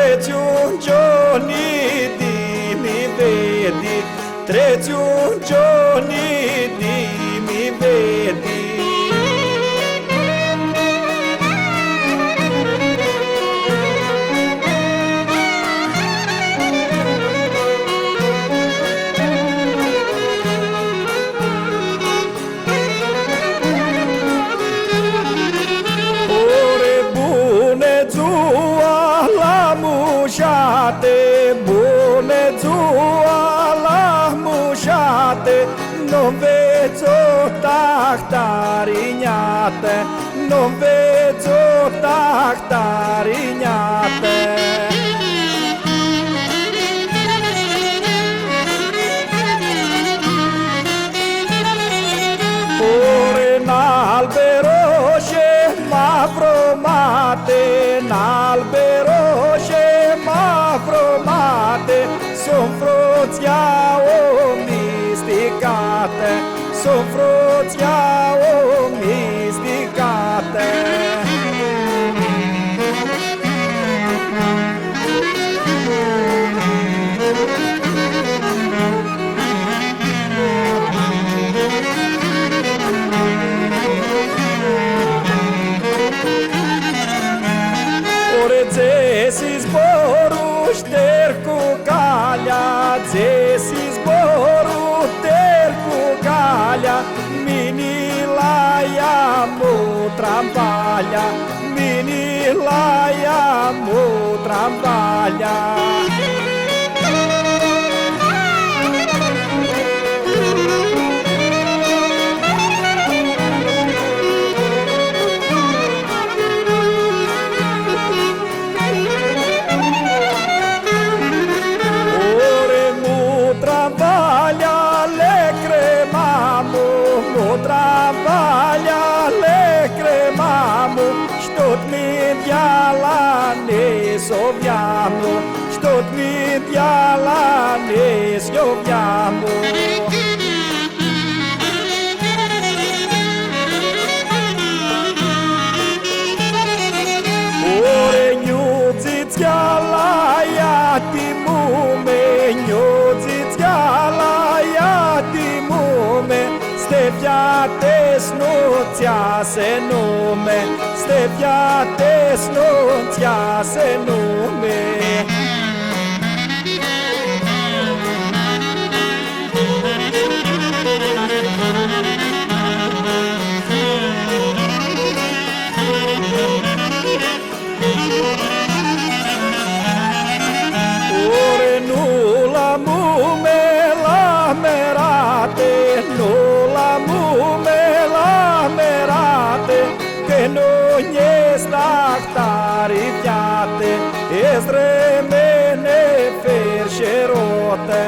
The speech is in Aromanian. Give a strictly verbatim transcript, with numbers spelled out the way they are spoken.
Tretsi un gioni di mi vedi, tretsi un gioni di mi vedi. Ore bunã dzua la mushati, bunã dzua la mushati, nu vedz o tahtari njatã, nu vedz o tahtari njatã. Ore n-albi roshi ma frumati, n-albi roshi ma frumati, suntu frutsi a omisticati, suntu frutsi a omisticati. Ore dzesi zboru, shtergu calea, dzesi zboru, shtergu calea, mini la ea mutram valea, mini la ea mutram valea. Ore mutram valea, lacrimamu, mutram valea, lacrimamu, sh-tut mintea la nã s-u aveamu, sh-tut mintea la nã s-u aveamu. Ore nj-u dzãtsea la ea ti mumi, nj-u dzãtsea la ea ti mumi, s-ti feati s-nu tsã easi numi, s-ti feati s-nu tsã easi numi. Ore nu la mumi la merati, nu la mumi la merati, cã nu nj-easti ahtari feati, es rãmini firshiruti.